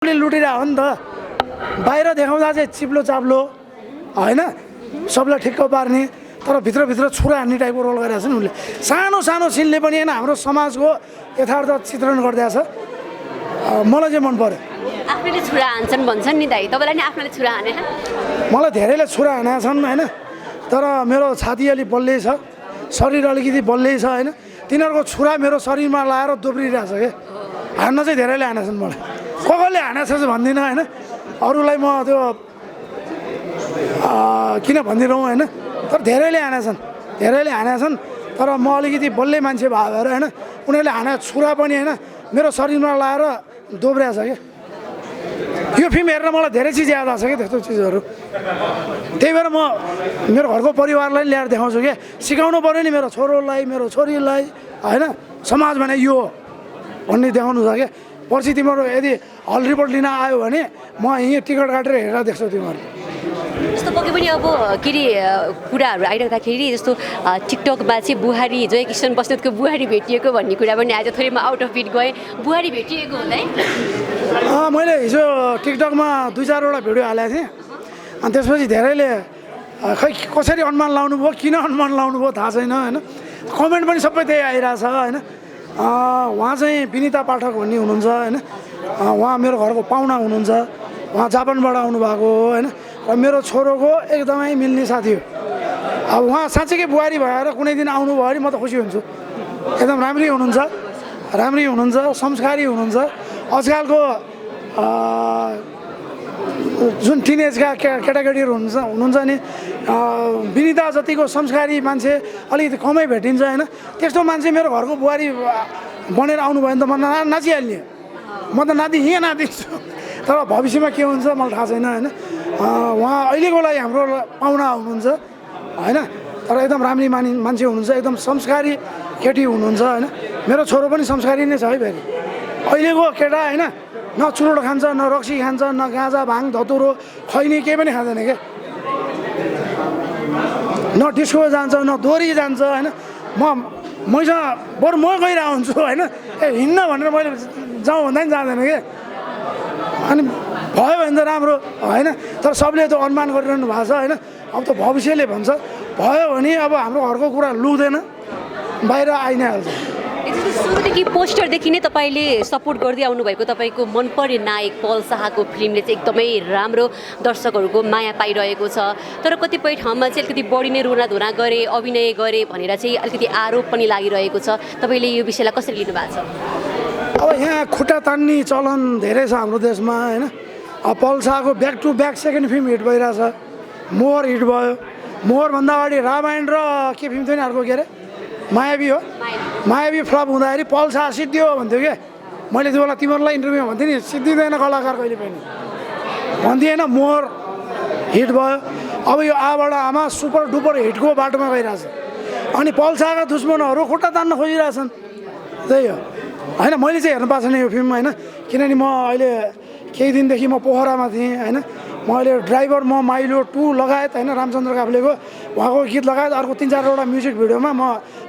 लुटिरहेको हो नि त बाहिर देखाउँदा चाहिँ चिप्लो चाप्लो होइन सबलाई ठिक्क पार्ने तर भित्रभित्र छुरा हान्ने टाइपको रोल गरिरहेको छ नि उसले सानो सानो सिनले पनि होइन हाम्रो समाजको यथार्थ चित्रण गरिदिएको छ मलाई चाहिँ मन पर्यो आफ्नैले छुरा हान्छन् भन्छन् नि दाइ तपाईँलाई नि आफ्नैले छुरा हाने मलाई धेरैले छुरा हानेका छन् होइन तर मेरो छाती अलिक बलियै छ शरीर अलिकति बलियै छ होइन तिनीहरूको छुरा मेरो शरीरमा लाएर दोब्रिरहेको छ क्या हान्न चाहिँ धेरैले हानेछन् मलाई कसले हानेको छ भन्दिनँ होइन अरूलाई म त्यो किन भनिदिउँ होइन तर धेरैले हानेका छन् तर म अलिकति बल्लै मान्छे भएर होइन उनीहरूले हानेको छुरा पनि होइन मेरो शरीरमा लाएर दोब्रिएको छ क्या यो फिल्म हेरेर मलाई धेरै चिज याद आएको छ क्या त्यस्तो चिजहरू त्यही भएर म मेरो घरको परिवारलाई ल्याएर देखाउँछु क्या सिकाउनु पऱ्यो नि मेरो छोरोलाई मेरो छोरीलाई होइन समाज भने यो हो भन्ने देखाउनु छ क्या पर्सि तिमीहरू यदि हल रिपोर्ट लिन आयो भने म यहीँ टिकट काटेर हेरेर देख्छौ तिमीहरू जस्तो पक्कै पनि अब के अरे कुराहरू आइरहँदाखेरि जस्तो टिकटकमा चाहिँ बुहारी जय किशन बस्नेतको बुहारी भेटिएको भन्ने कुरा पनि आज थोरै म आउट अफ बिट गएँ बुहारी भेटिएको होला है मैले हिजो टिकटकमा 2-4वटा भिडियो हालेको थिएँ अनि त्यसपछि धेरैले खै कसरी अनुमान लाउनु भयो किन अनुमान लाउनु भयो थाहा छैन होइन कमेन्ट पनि सबै त्यही आइरहेछ होइन उहाँ चाहिँ विनिता पाठक भन्ने हुनुहुन्छ होइन उहाँ मेरो घरको पाहुना हुनुहुन्छ उहाँ जापानबाट आउनुभएको हो होइन र मेरो छोरोको एकदमै मिल्ने साथी हो अब उहाँ साँच्चैकै बुहारी भएर कुनै दिन आउनुभयो भने म त खुसी हुन्छु एकदम राम्रै हुनुहुन्छ संस्कारी हुनुहुन्छ आजकलको जुन टिनेजका केटाकेटीहरू हुनुहुन्छ नि विनिता जतिको संस्कारी मान्छे अलिकति कमै भेटिन्छ होइन त्यस्तो मान्छे मेरो घरको बुहारी बनेर आउनुभयो भने त म नाचिहाल्ने म त यहाँ नाचिन्छु तर भविष्यमा के हुन्छ मलाई थाहा छैन होइन उहाँ अहिलेको लागि हाम्रो पाहुना हुनुहुन्छ होइन तर एकदम राम्री मान्छे हुनुहुन्छ एकदम संस्कारी केटी हुनुहुन्छ होइन मेरो छोरो पनि संस्कारी नै छ है फेरि अहिलेको केटा होइन न चुरोट खान्छ न रक्सी खान्छ न गाँजा भाङ धतुरो खैनी केही पनि खाँदैन क्या न डिस्को जान्छ न दोहोरी जान्छ होइन मैसँग बरु म गइरहेको हुन्छु होइन हिँड्न भनेर मैले जाउँ भन्दा पनि जाँदैन क्या अनि भयो भने त राम्रो होइन तर सबले त अनुमान गरिरहनु भएको छ होइन अब त भविष्यले भन्छ भयो भने अब हाम्रो घरको कुरा लुक्दैन बाहिर आइ नै हाल्छ सुरुदेखि पोस्टरदेखि नै तपाईँले सपोर्ट गर्दै आउनुभएको तपाईँको मनपर्ने नायक पल शाहको फिल्मले चाहिँ एकदमै राम्रो दर्शकहरूको माया पाइरहेको छ तर कतिपय ठाउँमा चाहिँ अलिकति बढी नै रोनाधुना गरे अभिनय गरे भनेर चाहिँ अलिकति आरोप पनि लागिरहेको छ तपाईँले यो विषयलाई कसरी लिनु भएको छ अब यहाँ खुट्टा तान्ने चलन धेरै छ हाम्रो देशमा होइन अब पल शाहको back to back second film hit भइरहेछ मोहर हिट भयो मोहरभन्दा अगाडि रामायण र के फिल्म थियो नि अर्को के अरे मायावी हो मायावी फ्लप हुँदाखेरि पल शाह सिद्धियो भन्थ्यो क्या मैले त्यो बेला तिमीहरूलाई इन्टरभ्यूमा भन्थेँ नि सिद्धिँदैन कलाकार कहिले पनि भन्दिएन मोहर हिट भयो अब यो आबाट आमा सुपर डुपर हिटको बाटोमा गइरहेछ अनि पल शाहका दुश्मनहरू खुट्टा तान्न खोजिरहेछन् त्यही हो होइन मैले चाहिँ हेर्नु पाएको छैन यो फिल्म होइन किनभने म अहिले केही दिनदेखि म पोखरामा थिएँ होइन म अहिले ड्राइभर म माइलो 2 लगायत होइन रामचन्द्र काफ्लेको उहाँको गीत लगायत अर्को 3-4वटा म्युजिक भिडियोमा म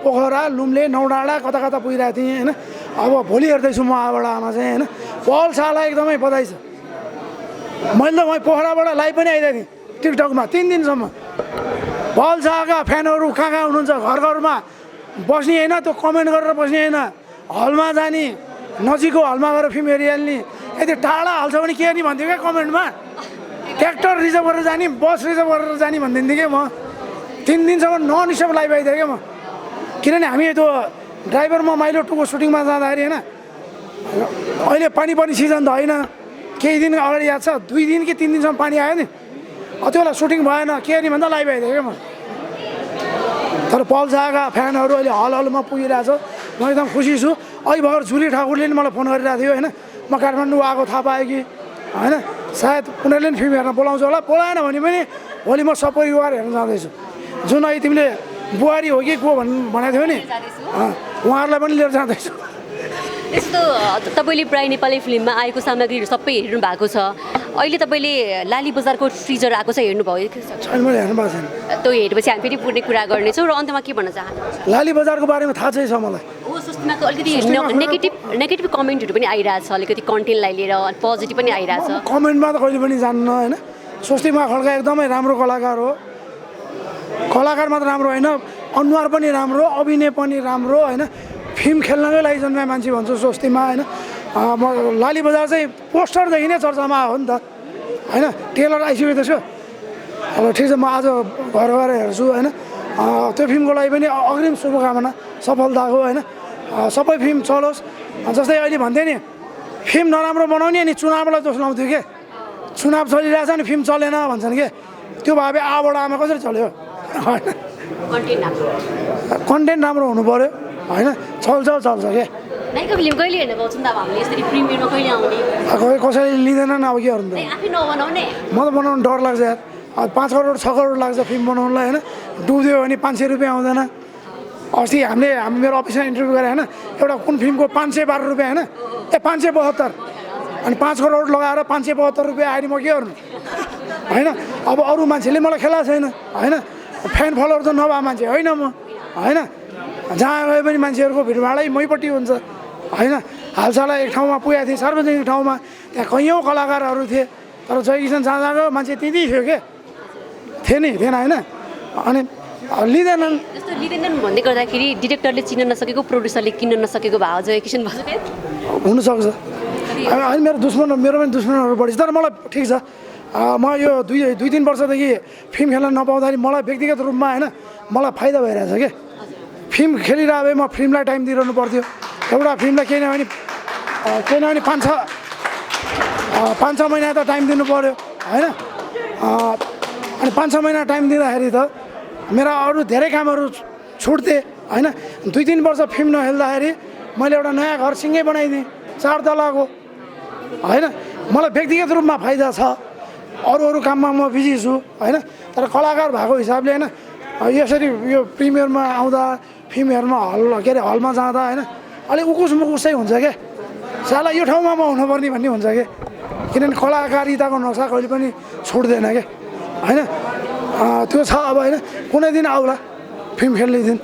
पोखरा लुम्ले नौडाँडा कता कता पुगिरहेको थिएँ होइन अब भोलि हेर्दैछु म आबाट आमा चाहिँ होइन पल शाहलाई एकदमै बधाई छ मैले त वहीँ पोखराबाट लाइभ पनि आइरहेको थिएँ टिकटकमा 3 दिनसम्म पल शाहका फ्यानहरू कहाँ हुनुहुन्छ घर घरमा बस्ने होइन त्यो कमेन्ट गरेर बस्ने होइन हलमा जाने नजिकको हलमा गएर फिल्म हेरिहाल्ने यदि टाढा हाल्छ भने के नि भन्थ्यो क्या कमेन्टमा ट्र्याक्टर रिजर्भ गरेर जाने बस रिजर्भ गरेर जाने भनिदिन्थेँ क्या म 3 दिनसम्म नन स्टप लाइभ आइदिएँ क्या म किनभने हामी त्यो ड्राइभर म माइलो 2 को सुटिङमा जाँदाखेरि होइन अहिले पानी पर्ने सिजन त होइन केही दिन अगाडि याद छ 2 दिन कि 3 दिनसम्म पानी आयो नि त्यो बेला सुटिङ भएन के नि भन्दा लाइभ आइदिएँ क्या म तर पल शाहका फ्यानहरू अहिले हलमा पुगिरहेछ म एकदम खुसी छु अहिले भर्खर जुली ठाकुरले पनि मलाई फोन गरिरहेको थियो होइन म काठमाडौँ आएको थाहा पाएँ कि होइन सायद उनीहरूले पनि फिल्म हेर्न बोलाउँछ होला बोलाएन भने पनि भोलि म सपरिवार हेर्न जाँदैछु जुन अहिले तिमीले बुहारी हो कि को भनेको थियो नि उहाँहरूलाई पनि लिएर जाँदैछु यस्तो तपाईँले प्राय नेपाली फिल्ममा आएको सामग्रीहरू सबै हेर्नु भएको छ अहिले तपाईँले लाली बजारको ट्रिजर आएको छ हेर्नुभयो छैन मैले हेर्नु भएको छैन त्यो हेरेपछि हामी फेरि पुग्ने कुरा गर्नेछौँ र अन्त्यमा के भन्न चाहनुहुन्छ लाली बजारको बारेमा थाहा चाहिँ छ मलाई सुस्तिमाको अलिकति नेगेटिभ कमेन्टहरू पनि आइरहेछ अलिकति कन्टेन्टलाई लिएर पोजिटिभ पनि आइरहेछ कमेन्टमा त कहिले पनि जान्न होइन स्वस्तिमा खड्का एकदमै राम्रो कलाकार हो कलाकार मात्र राम्रो होइन अनुहार पनि राम्रो अभिनय पनि राम्रो होइन फिल्म खेल्नकै लागि जन्मे मान्छे भन्छु स्वस्तिमा होइन म लाली बजार चाहिँ पोस्टरदेखि नै चर्चामा हो नि त होइन टेलर आइसकेको छ अब ठिक छ म आज घर गएर हेर्छु होइन त्यो फिल्मको लागि पनि अग्रिम शुभकामना सफलताको होइन सबै फिल्म चलोस् जस्तै अहिले भन्थ्यो नि फिल्म नराम्रो बनाउने अनि चुनावलाई दोष लाउँथ्यो के चुनाव चलिरहेछ नि फिल्म चलेन भन्छन् के त्यो भए आबाट आमा कसरी चल्यो होइन कन्टेन्ट राम्रो हुनु पऱ्यो होइन चल्छ के नाइका फिल्म कहिले हेर्न पाउँछौँ त अब हामीले यसरी प्रिमियरमा कहिले आउने कसैले लिँदैनन् अब के गर्नु त आफै नबनाउने म त बनाउनु डर लाग्छ यार 5 करोड 6 करोड लाग्छ फिल्म बनाउनुलाई होइन डुब्यो भने 500 रुपियाँ आउँदैन अस्ति हामीले मेरो अफिसमा इन्टरभ्यू गरेँ होइन एउटा कुन फिल्मको 512 रुपियाँ होइन 572 अनि 5 करोड लगाएर 572 रुपियाँ आयो नि म के गर्नु होइन अब अरू मान्छेले मलाई खेला छैन होइन फ्यान फलोवर त नभए मान्छे होइन म होइन जहाँ गए पनि मान्छेहरूको भिडभाडै मैपट्टि हुन्छ होइन हालसालै एक ठाउँमा पुगेको थिएँ सार्वजनिक ठाउँमा त्यहाँ कैयौँ कलाकारहरू थिए तर जय किसन जहाँ जहाँ गयो मान्छे त्यति थियो के थिएन होइन अनि लिँदैनन् जस्तो लिँदैनन् भन्दै गर्दाखेरि डिरेक्टरले चिन्न नसकेको प्रोड्युसरले किन्न नसकेको भए जय किसन भएछ हुनसक्छ अनि मेरो पनि दुश्मनहरू बढी छ तर मलाई ठिक छ म यो 2-3 वर्षदेखि फिल्म खेल्न नपाउँदाखेरि मलाई व्यक्तिगत रूपमा होइन मलाई फाइदा भइरहेछ के फिल्म खेलिरहे भए म फिल्मलाई टाइम दिइरहनु पर्थ्यो एउटा फिल्मलाई केही नभए पनि 5-6 महिना त टाइम दिनु पऱ्यो होइन अनि 5-6 महिना टाइम दिँदाखेरि त मेरा अरू धेरै कामहरू छुट्थे होइन 2-3 वर्ष फिल्म नखेल्दाखेरि मैले एउटा नयाँ घर सिँगै बनाइदिएँ 4 तलाको होइन मलाई व्यक्तिगत रूपमा फाइदा छ अरू काममा म बिजी छु होइन तर कलाकार भएको हिसाबले होइन यसरी यो प्रिमियरमा आउँदा फिल्म हेर्न हलमा जाँदा होइन अलिक उकुस मुकुसै हुन्छ क्या साला यो ठाउँमा म हुनुपर्ने भन्ने हुन्छ क्या किनभने कलाकारिताको नक्सा कहिले पनि छुट्दैन क्या होइन त्यो छ अब होइन कुनै दिन आउला फिल्म खेल्ने दिन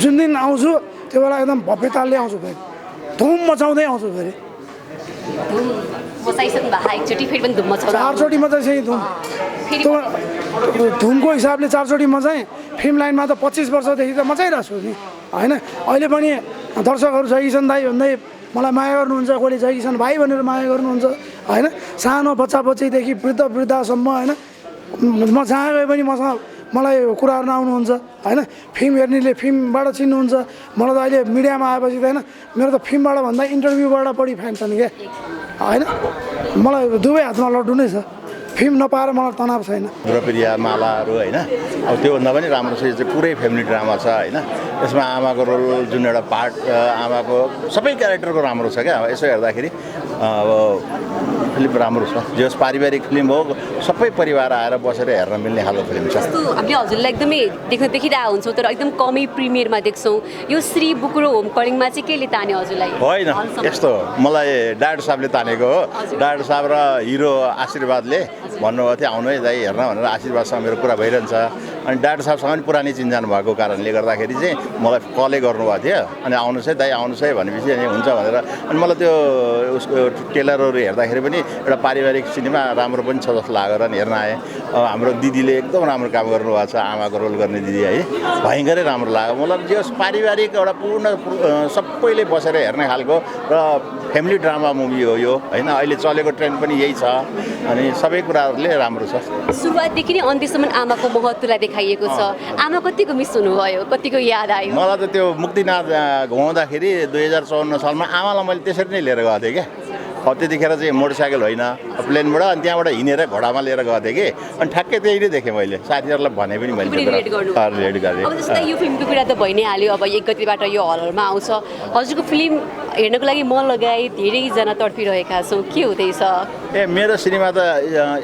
जुन दिन आउँछु त्यो बेला एकदम भव्य तालले आउँछु फेरि धुम मचाउँदै आउँछु फेरि चारचोटि मचाइसकेँ धुमको हिसाबले 4 चोटि मचाएँ फिल्म लाइनमा त 25 वर्षदेखि त मचाइरहेको छु नि होइन अहिले पनि दर्शकहरू जय किसन दाई भन्दै मलाई माया गर्नुहुन्छ कोहीले जय किसन भाइ भनेर माया गर्नुहुन्छ होइन सानो बच्चादेखि वृद्धसम्म होइन म जहाँ गए पनि मलाई कुराहरू आउनुहुन्छ होइन फिल्म हेर्नेले फिल्मबाट चिन्नुहुन्छ मलाई त अहिले मिडियामा आएपछि त होइन मेरो त फिल्मबाट भन्दा इन्टरभ्यूबाट बढी फ्यान छन् क्या होइन मलाई दुवै हातमा लड्डु नै छ फिल्म नपाएर मलाई तनाव छैन द्रौपदी मालाहरू होइन अब त्योभन्दा पनि राम्रो छ यो चाहिँ पुरै फ्यामिली ड्रामा छ होइन यसमा आमाको रोल जुन एउटा पार्ट आमाको सबै क्यारेक्टरको राम्रो छ क्या यसो हेर्दाखेरि अब फिल्म राम्रो छ जस पारिवारिक फिल्म हो सबै परिवार आएर बसेर हेर्न मिल्ने खालको फिल्म छ हामीले हजुरलाई एकदमै देखिरहेको हुन्छौँ तर एकदम कमै प्रिमियरमा देख्छौँ यो श्री बुकुरो होम कलिङमा चाहिँ केले तान्यो हजुरलाई होइन यस्तो मलाई डाक्टर साहबले तानेको हो डाक्टर साहब र हिरो आशीर्वादले भन्नुभएको थियो आउनु है दाइ हेर्न भनेर आशीर्वादसँग मेरो कुरा भइरहन्छ अनि डाक्टर साहबसँग पनि पुरानै चिन्जान भएको कारणले गर्दाखेरि चाहिँ मलाई कलै गर्नुभएको थियो अनि आउनुहोस् है दाइ आउनुहोस् है भनेपछि अनि हुन्छ भनेर अनि मलाई त्यो उसको टेलरहरू हेर्दाखेरि पनि एउटा पारिवारिक सिनेमा राम्रो पनि छ जस्तो लागेर नि हेर्न आएँ हाम्रो दिदीले एकदम राम्रो काम गर्नुभएको छ आमाको रोल गर्ने दिदी है भयङ्करै राम्रो लाग्यो मतलब जे पारिवारिक एउटा पूर्ण सबैले बसेर हेर्ने खालको र फ्यामिली ड्रामा मुभी हो यो होइन अहिले चलेको ट्रेन्ड पनि यही छ अनि सबै कुराहरूले राम्रो छ सुरुवातदेखि नै अन्त्यसम्म आमाको महत्त्वलाई देखाइएको छ आमा कतिको मिस हुनुभयो कतिको याद आयो मलाई त त्यो मुक्तिनाथ घुमाउँदाखेरि 2054 सालमा आमालाई मैले त्यसरी नै लिएर गएको थिएँ क्या अब त्यतिखेर चाहिँ मोटरसाइकल होइन प्लेनबाट अनि त्यहाँबाट हिँडेर घोडामा लिएर गएको थिएँ कि अनि ठ्याक्कै त्यही नै देखेँ मैले साथीहरूलाई भने पनि मैले रिलेट गरेँ अब जस्तै यो फिल्मको कुरा त भइ नै हाल्यो अब 1 गतिबाट यो हलमा आउँछ हजुरको फिल्म हेर्नको लागि मन लगाए धेरैजना तडपिरहेका छौँ के हुँदैछ मेरो सिनेमा त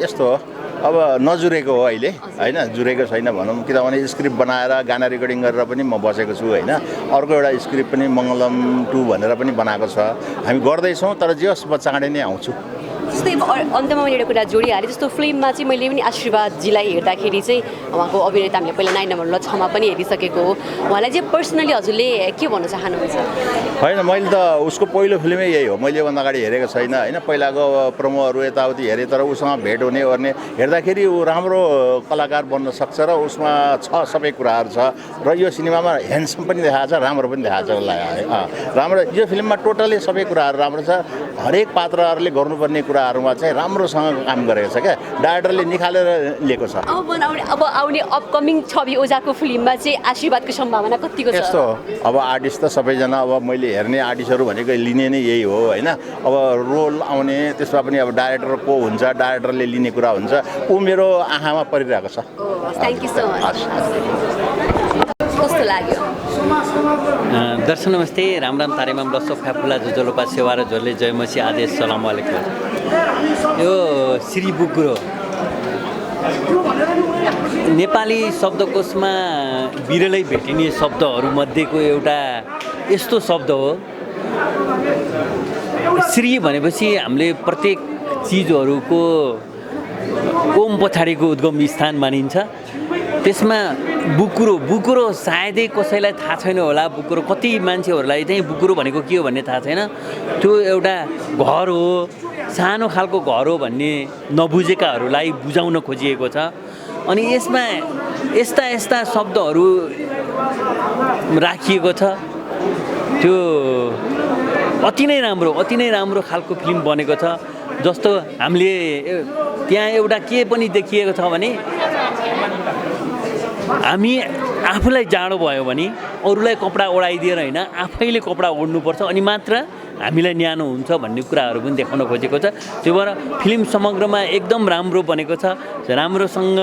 यस्तो हो अब नजुरेको हो अहिले होइन जुरेको छैन भनौँ किनभने स्क्रिप्ट बनाएर गाना रेकर्डिङ गरेर पनि म बसेको छु होइन अर्को एउटा स्क्रिप्ट पनि मङ्गलम 2 भनेर पनि बनाएको छ हामी गर्दैछौँ तर जे होस् म चाँडै नै आउँछु जस्तै जस्तै अब अन्तमा मैले एउटा कुरा जोडिहालेँ, जस्तो फिल्ममा चाहिँ मैले पनि आशीर्वादजीलाई हेर्दाखेरि चाहिँ उहाँको अभिनय त हामीले पहिला 9 नम्बर लछमा पनि हेरिसकेको हो। उहाँलाई चाहिँ पर्सनली हजुरले के भन्न चाहनुहुन्छ? होइन, मैले त उसको पहिलो फिल्मै यही हो, मैले योभन्दा अगाडि हेरेको छैन होइन। पहिलाको प्रोमोहरू यताउति हेरेँ, तर उसँग भेट हुने ओर्ने हेर्दाखेरि ऊ राम्रो कलाकार बन्न सक्छ र उसमा सबै कुराहरू छ। र यो सिनेमामा ह्यान्डसम पनि देखाएको छ, राम्रो पनि देखाएको छ उसलाई। राम्रो, यो फिल्ममा टोटली सबै कुराहरू राम्रो छ। हरेक पात्रहरूले गर्नुपर्ने कुराहरूमा चाहिँ राम्रोसँग काम गरेको छ क्या, डाइरेक्टरले निकालेर लिएको छ। अब आउने अपकमिङ छवि ओझाको फिल्ममा चाहिँ आशीर्वादको सम्भावना कतिको छ? यस्तो अब आर्टिस्ट त सबैजना, अब मैले हेर्ने आर्टिस्टहरू भनेको लिने नै यही हो होइन। अब रोल आउने त्यसमा पनि अब डाइरेक्टर को हुन्छ, डाइरेक्टरले लिने कुरा हुन्छ, ऊ मेरो आँखामा परिरहेको छ। Thank you so much. कस्तो लाग्यो? दर्शक नमस्ते, राम राम तारेमाम लसो फ्याफुला जुजलोपा सेवा र झोले जयमसी आदेश सलाम वालेकुम। यो श्री बुकुरो नेपाली शब्दकोशमा बिरलै भेटिने शब्दहरूमध्येको एउटा यस्तो शब्द हो। श्री भनेपछि हामीले प्रत्येक चिजहरूको कोम पछाडिको उद्गम स्थान मानिन्छ। त्यसमा बुकुरो सायदै कसैलाई थाहा छैन होला। बुकुरो कति मान्छेहरूलाई चाहिँ बुकुरो भनेको के हो भन्ने थाहा छैन। त्यो एउटा घर हो, सानो खालको घर हो भन्ने नबुझेकाहरूलाई बुझाउन खोजिएको छ। अनि यसमा यस्ता शब्दहरू राखिएको छ। त्यो अति नै राम्रो खालको फिल्म बनेको छ। जस्तो हामीले त्यहाँ एउटा के पनि देखिएको छ भने हामी आफूलाई जाडो भयो भने अरूलाई कपडा ओढाइदिएर होइन, आफैले कपडा ओढ्नुपर्छ अनि मात्र हामीलाई न्यानो हुन्छ भन्ने कुराहरू पनि देखाउन खोजेको छ। त्यो भएर फिल्म समग्रमा एकदम राम्रो बनेको छ। राम्रोसँग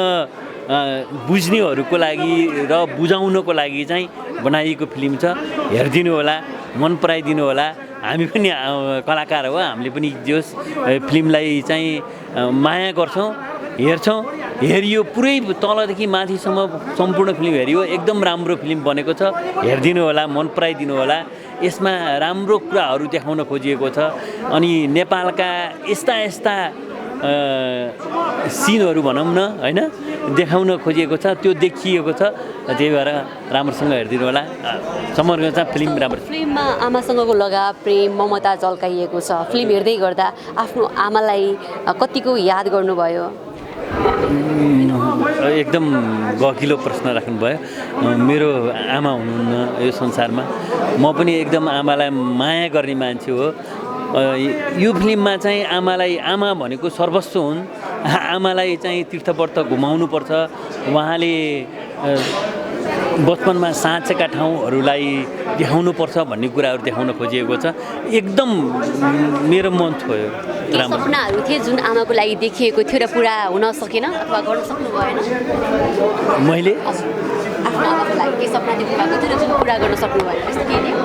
बुझ्नेहरूको लागि र बुझाउनको लागि चाहिँ बनाइएको फिल्म छ। हेरिदिनु होला, मन पराइदिनु होला। हामी पनि कलाकार हो, हामीले पनि जस फिल्मलाई चाहिँ माया गर्छौँ, हेर्छौँ। हेरियो पुरै तलदेखि माथिसम्म सम्पूर्ण फिल्म हेरियो, एकदम राम्रो फिल्म बनेको छ। हेरिदिनु होला, मन पराइदिनु होला। यसमा राम्रो कुराहरू देखाउन खोजिएको छ। अनि नेपालका यस्ता सिनहरू भनौँ न होइन, देखाउन खोजिएको छ, त्यो देखिएको छ। त्यही भएर राम्रोसँग हेरिदिनु होला। समग्रमा चाहिँ फिल्म राम्रो। फिल्ममा आमासँगको लगाव, प्रेम, ममता झल्काइएको छ। फिल्म हेर्दै गर्दा आफ्नो आमालाई कतिको याद गर्नुभयो? एकदम गहिलो प्रश्न राख्नुभयो। मेरो आमा हुनुहुन्न यो संसारमा, म पनि एकदम आमालाई माया गर्ने मान्छे हो। यो फिल्ममा चाहिँ आमा भनेको सर्वस्व हुन्। आमालाई चाहिँ तीर्थव्रत घुमाउनुपर्छ। उहाँले बचपनमा साँचेका ठाउँहरूलाई देखाउनुपर्छ भन्ने कुराहरू देखाउन खोजिएको छ। एकदम मेरो मन छोयो। राम्रो सपनाहरू थिए जुन आमाको लागि देखिएको थियो र पुरा हुन सकेन अथवा गर्न सक्नु भएन? मैले आफ्नो आमाको लागि के सपना देख्नु भएको थियो र जुन पुरा गर्न सक्नु भएन, यस्तो के थियो?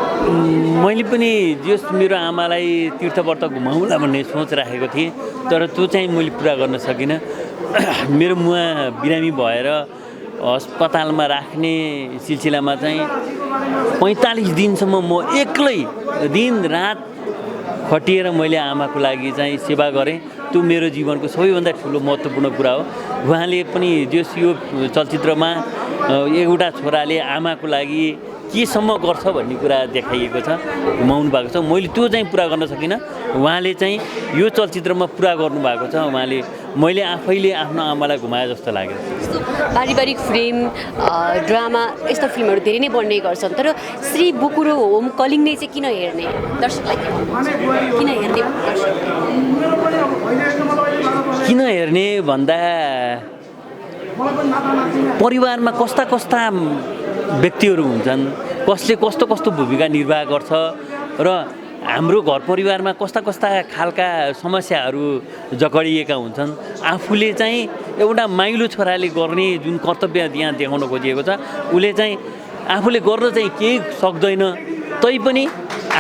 मैले पनि जस मेरो आमालाई तीर्थव्रत घुमाउला भन्ने सोच राखेको थिएँ, तर त्यो चाहिँ मैले पुरा गर्न सकिनँ। मेरो मुवा बिरामी भएर अस्पतालमा राख्ने सिलसिलामा चाहिँ 45 दिनसम्म म एक्लै दिन रात खटिएर मैले आमाको लागि चाहिँ सेवा गरेँ। त्यो मेरो जीवनको सबैभन्दा ठुलो महत्त्वपूर्ण कुरा हो। उहाँले पनि जस यो चलचित्रमा एउटा छोराले आमाको लागि केसम्म गर्छ भन्ने कुरा देखाइएको छ, घुमाउनु भएको छ। मैले त्यो चाहिँ पुरा गर्न सकिनँ। उहाँले चाहिँ यो चलचित्रमा पुरा गर्नुभएको छ। मैले आफैले आफ्नो आमालाई घुमाए जस्तो लाग्यो। पारिवारिक फिल्म, ड्रामा यस्तो फिल्महरू धेरै नै बन्ने गर्छन्, तर श्री बुकुरो होम कलिङ नै चाहिँ किन हेर्ने? दर्शकलाई किन हेर्ने? किन हेर्ने भन्दा परिवारमा कस्ता व्यक्तिहरू हुन्छन्, कसले कस्तो भूमिका निर्वाह गर्छ र हाम्रो घर परिवारमा कस्ता खालका समस्याहरू जकडिएका हुन्छन्। आफूले चाहिँ एउटा माइलो छोराले गर्ने जुन कर्तव्य यहाँ देखाउन खोजिएको छ, उसले चाहिँ आफूले गर्न चाहिँ केही सक्दैन, तैपनि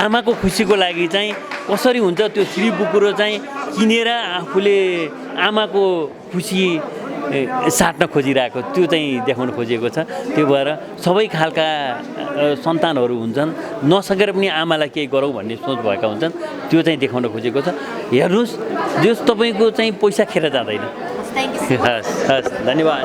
आमाको खुसीको लागि चाहिँ कसरी हुन्छ त्यो श्री बुकुरो चाहिँ किनेर आफूले आमाको खुसी साट्न खोजिरहेको त्यो चाहिँ देखाउन खोजिएको छ। त्यो भएर सबै खालका सन्तानहरू हुन्छन्, नसकेर पनि आमालाई केही गरौँ भन्ने सोच भएका हुन्छन्, त्यो चाहिँ देखाउन खोजेको छ। हेर्नुहोस् जस तपाईँको चाहिँ पैसा खेर जाँदैन। Thank you. हस् हस्, धन्यवाद।